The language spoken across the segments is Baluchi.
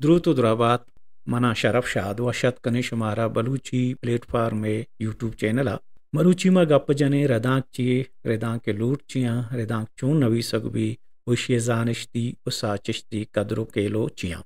دروت و درابات، منا شرف شاد وش اتک کنیں شمارا بلوچی پلیٹ فارم ءِ یوٹیوب چینل ءَ۔ مروچی ما گپ جنیں ردانک چی، ردانک ءِ لوٹ چیاں، ردانک چون نویسگ بی، و ایشی ءِ زانشتی و ساچشتی قدر و کیلو چیاں۔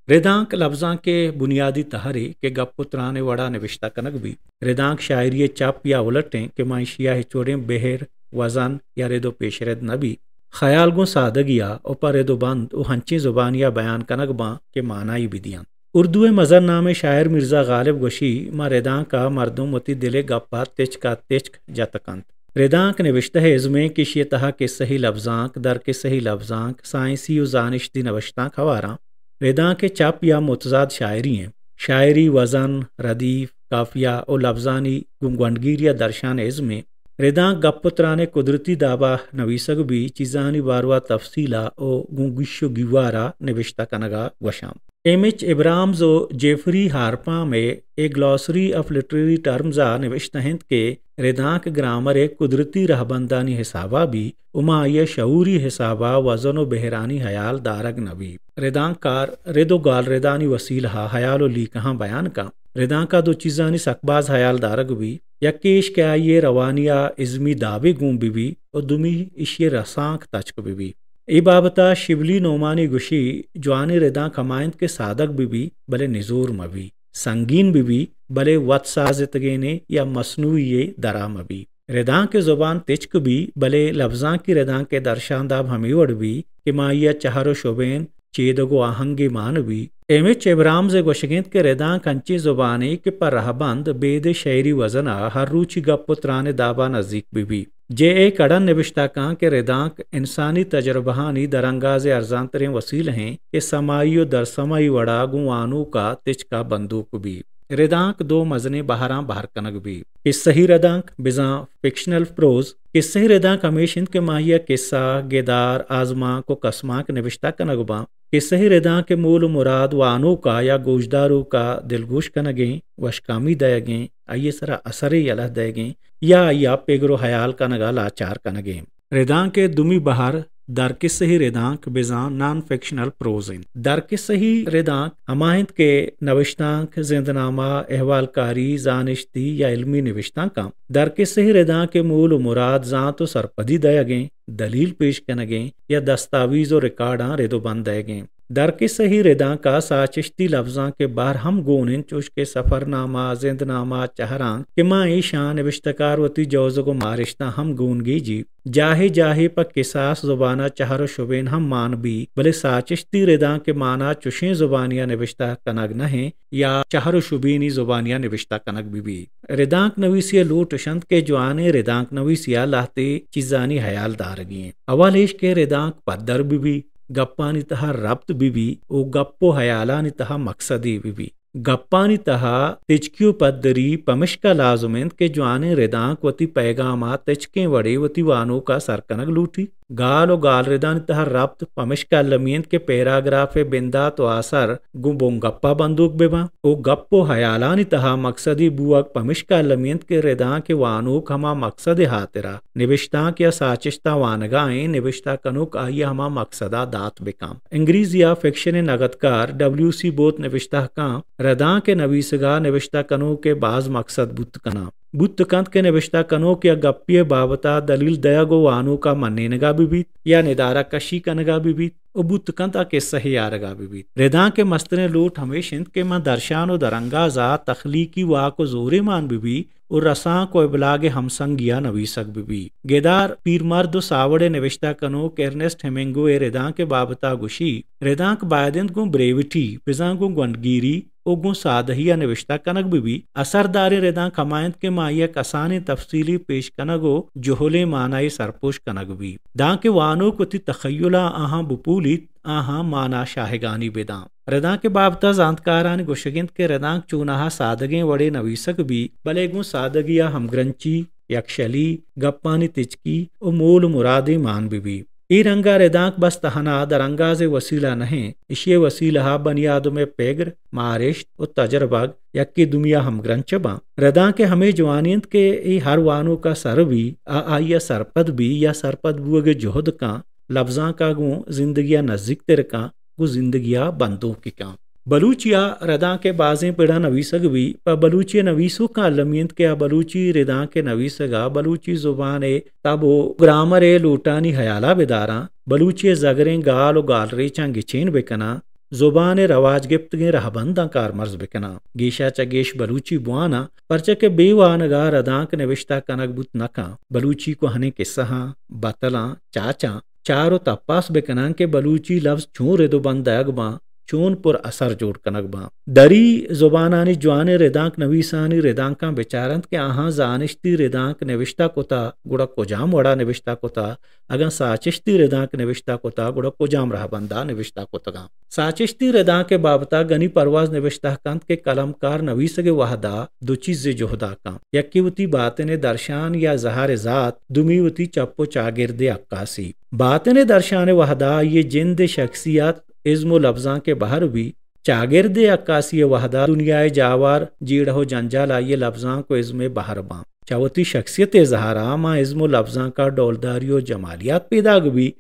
ردانک لبزانک ءِ بنیادی تہرے کہ گپ و تران ءِ وڑا نبشتہ کنگ بی۔ ردانک شاعری ءِ چپ یا الٹ ایں کہ ما ایشی ءَ ہچ وڑیں بہر، وزن یا رد و پیشرد نہ بی۔ خیال گوں سادگی ءَ و پہ رد و بند و ہنچیں زبانی ءَ بیان کنگ باں کہ معنائی بدیاں۔ اردو ءِ مزن نامیں شاعر مرزا غالب گوشی، ما ردانک ءَ مردم وتی دل ءِ گپ ءَ تچک ءَ تچک جت کنت۔ ردانک نبشتہ ءِ ازمیں کہ ایشی ءِ تہا کسہی لبزانک، در کسہی لبزانک، سائنسی و زانشتی نبشتانک ہواراں۔ ردانک ءِ چپ یا متضاد شاعری ایں۔ شاعری وزن، ردیف، قافیہ و لبزانی گوں گونڈگیری ءَ درشان ءِ ازمیں۔ ردانک گپ و تران ءِ قدرتی دابا نویسگ بی، چیزانی باروا تفصیل ءَ و گوں گیش و گیوار ءَ نبشتہ کنگ ءَ گوشاں۔ ایم ایچ ابرامز و جیفری ہارپام ءِ اے گلاسری آف لٹریری ٹرمز ءَ نبشتہ انت کہ ردانک گرامر ءِ قدرتی رہبندانی حساب ءَ بی و ما آئی ءِ شعوری حساب ءَ وزن و بہرانی ہیال دارگ نہ بی۔ ردانکار رد و گالردانی وسیلہ ءَ ہیال و لیکہاں بیان کن۔ ردانک ءَ دو چیزانی سک باز ہیال دارگ بی، یکے ایش کہ آئی ءِ روانی ءَ ازمی دابے گون بہ بی و دومی ایشی ءِ رسانک تچک بہ بی۔ اے بابت ءَ شبلی نعمانی گوشی، جوانیں ردانک ہما انت کہ سادگ بہ بی، بلے نزور مہ بی، سنگین بہ بی، بلے وت سازتگینے یا مصنوعی یے درا مہ بی۔ ردانک ءِ زبان تچک بی، بلے لبزانکی ردانک ءِ درشانداب ہمے وڑ بی کہ ما آئی ءَ چہر و شبین، چیدگ و آہنگے مان بی۔ ایم ایچ ابرامز ءِ گوشگ انت کہ ردانک انچیں زبانے کہ پہ رہبند بید شعری وزن ءَ ہر روچی گپ و تران ءِ دابا نزیک بہ بی۔ جے اے کڑن نبشتہ کن کہ ردانک انسانی تجربہانی درانگاز ءِ ارزانتریں وسیلہ ایں کہ سمائی و درسمائی وڑا گوں وانوک ءَ تچک ءَ بندوک بی۔ ردانک دو مزنیں بہراں بہر کنگ بی۔ کسہی ردانک بزاں فکشنل پروز۔ کسہی ردانک ہمیش انت کہ ما آئی ءَ کسہ، گدار، آزمانک و کسمانک نبشتہ کنگ باں۔ کسہی ردانک ءِ مول و مراد وانوک ءَ یا گوشداروک ءَ دلگوش کنگیں، وشکامی دئیگیں، آئی ءِ سرا اثرے یلہ دئیگیں یا آئی ءَ پگر و ہیال کنگ ءَ لاچار کنگیں۔ ردانک ءِ دومی بہر درکسہی ردانک بزاں نان فکشنل پروز انت۔ درکسہی ردانک ہما انت کہ نوشتانک، زندنامہ، احوالکاری، زانشتی یا علمی نوشتانکاں۔ درکسہی ردانک ءِ مول و مراد زانت و سرپدی دئیگیں، دلیل پیش کنگیں یا دستاویز و ریکارڈاں رد و بند دئیگیں۔ درکسہی ردانک ءَ ساچشتی لبزانک ءِ بہر ہم گون انت، چوش کہ سفرنامہ، زندنامہ، چہرانک کہ ما ایشاں نبشتہ کار وتی جوزگ و مارشتاں ہم گون گیجی۔ جاہے جاہے پہ کساس زبان ءَ چہر و شبین ہم مان بی، بلے ساچشتی ردانک ءِ مانا چشیں زبانی ءَ نبشتہ کنگ نہ انت یا چہر و شبینی زبانی ءَ نبشتہ کنگ بہ بی۔ ردانک نویسی ءِ لوٹ اش انت کہ جوانیں ردانک نویسی ءَ لہتے چیزانی ہیال دارگی انت۔ اول ایش کہ ردانک پدر بہ بی، گپانی تہا ربط بہ بی و گپ و ہیالانی تہا مقصدے بہ بی۔ گپانی تہا تچکی و پدری پمشکا لازم انت کہ جوانیں ردانک وتی پیغام ءَ تچکیں وڑے وتی وانوک ءَ سر کنگ لوٹی۔ گال و گالردانی تہا ربط پمشکا المی انت کہ پیراگراف ءِ بندات و آسر گوں بنگپ ءَ بندوک بہ باں و گپ و ہیالانی تہا مقصدی بوگ پمشکا المی انت کہ ردانک ءِ وانوک ہما مقصد ءِ ہاترا نبشتانک یا ساچشتاں وانگا ایں، نبشتہ کنوک آئی ءَ ہما مقصد ءَ دات بہ کن۔ انگریزی ءَ فکشن ءِ نگدکار ڈبلیو سی بوت نبشتہ کن، ردانک ءِ نویسگ ءَ نبشتہ کنوک ءِ باز مقصد بوت کناں۔ بوت کنت کہ نبشتہ کنوک یک گپے ءِ بابت ءَ دلیل دئیگ و وانوک ءَ منینگ ءَ بہ بیت یا ندارہ کشی کنگ ءَ بہ بیت و بوت کنت آ کسہ یارگ ءَ بہ بیت۔ ردانک ءِ مستریں لوٹ ہمیش انت کہ ماں درشان و درانگاز ءَ تخلیقی واک و زورے مان بہ بی و رسانک و ابلاغ ءِ ہمسنگی ءَ نویسگ بہ بی۔ گدار، پیرمرد و ساوڑ ءِ نبشتہ کنوک ارنسٹ ہیمنگوے ردانک ءِ بابت ءَ گوشی، ردانک باید انت گوں بریوٹی، بزاں گوں گونڈگیری و گوں سادہی ءَ نبشتہ کنگ بہ بی۔ اثرداریں ردانک ہما انت کہ ماں آئی ءَ کسانیں تفصیلے پیش کنگ و جہلیں معناے سرپوش کنگ بی، دانکہ وانوک وتی تخیل ءَ آہاں بپولیت، آہاں مانا شاہگانی بداں۔ ردانک ءِ بابت ءَ زانتکارانی گوشگ انت کہ ردانک چوناہا سادگیں وڑے نویسگ بی، بلے گوں سادگی ءَ ہمگرنچی، یکشلی، گپانی تچکی و مول و مرادے مان بہ بی۔ اے رنگ ءَ ردانک بس تہنا درانگاز ءِ وسیلہ نہ انت، ایشی ءِ وسیلہ ءَ بنی آدم ءِ پگر، مارشت و تجربگ یکے دومی ءَ ہمگرنچ باں۔ ردانک ءِ ہمے جوانی انت کہ اے ہر وانوک ءَ سر بی، آ آئی ءَ سرپد بی یا سرپد بوگ ءِ جہد کن، لبزانک ءَ گوں زندگی ءَ نزیک تر کن، گوں زندگی ءَ بندوک کن۔ بلوچی ءَ ردانک ءِ بازیں پڑاں نویسگ بی، پہ بلوچی ءِ نویسوکاں المی انت کہ آ بلوچی ردانک ءِ نویسگ ءَ بلوچی زبان ءِ تب ءُ گرامر ءِ لوٹانی ہیال ءَ بداراں، بلوچی ءِ زگریں گال ءُ گالریچاں گچین بکناں، زبان ءِ رواج گپتگیں رہبنداں کارمرز بکناں۔ گیش ءَ چہ گیش بلوچی بواناں، پرچا کہ بے وانگ ءَ ردانک نبشتہ کنگ بوت نہ کن۔ بلوچی کوہنیں کسہاں، بتلاں، چاچاں چار ءُ تپاس بکناں کہ بلوچی لبز چون رد ءُ بند دئیگ باں، چون پر اثر جوڑ کنگ باں۔ دری زبانانی جوانیں ردانک نویسانی ردانکاں بچار انت کہ آہاں زانشتی ردانک نبشتہ کتہ، گڑا کجام وڑا نبشتہ کتہ؟ اگاں ساچشتی ردانک نبشتہ کتہ، گڑا کجام رہبندا نبشتہ کتگاں؟ ساچشتی ردانک ءِ بابت ءَ گنی پرواز نبشتہ کنت کہ قلمکار نویسگ ءِ وہد ءَ دو چیزے جہد ءَ کنت، یکے وتی باطن ءِ درشان یا اظہار ذات، دومی وتی چپ ءُ چاگرد ءِ عکاسی۔ باطن ءِ درشان ءِ وہد ءَ آئی ءِ جند ءِ شخصیت، ازم ءُ لبزانک ءِ بہر بی، چاگرد ءِ عکاسی ءِ وہد ءَ دنیا ءِ جاور، جیڑہ ءُ جنجال آئی ءِ لبزانک ءُ ازم ءِ بہر باں۔ چہ وتی شخصیت ءِ اظہار ءَ ماں ازم ءُ لبزانک ءَ ڈولداری ءُ جمالیات پیداگ بی،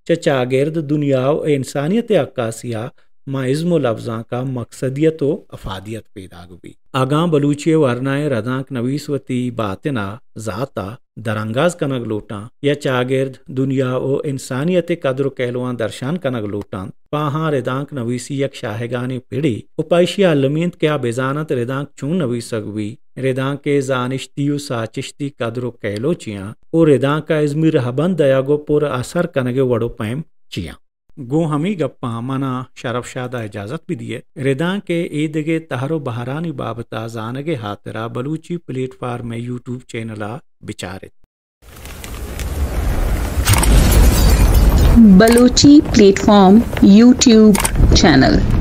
چہ چاگرد، دنیا ءُ انسانیت ءِ عکاسی ءَ ماں ازم ءُ لبزانک ءَ مقصدیت ءُ افادیت پیداگ بی۔ اگاں بلوچی ءِ ورنائیں ردانک نویس وتی باطن ءَ، ذات ءَ درانگاز کنگ لوٹاں یا چاگرد، دنیا ءُ انسانیت ءِ قدر ءُ کیلواں درشان کنگ لوٹاں، پہ آہاں ردانک نویسی یک شاہگانیں پڑے ءُ پہ ایشی ءَ المی انت کہ آ بزان انت ردانک چون نویسگ بی، ردانک ءِ زانشتی ءُ ساچشتی قدر ءُ کیلو چیاں ءُ ردانک ءَ ازمی رہبند دئیگ ءُ پر اثر کنگ ءِ وڑ ءُ پیم چیاں۔ گوں ہمے گپاں من ءَ شرف شاد ءَ اجازت بدیئے۔ ردانک ءِ اے دگہ تہر ءُ بہرانی بابت ءَ زانگ ءِ ہاترا بلوچی پلیٹ فارم ءِ یوٹیوب چینل ءَ بچار ات۔ Balochi platform YouTube channel.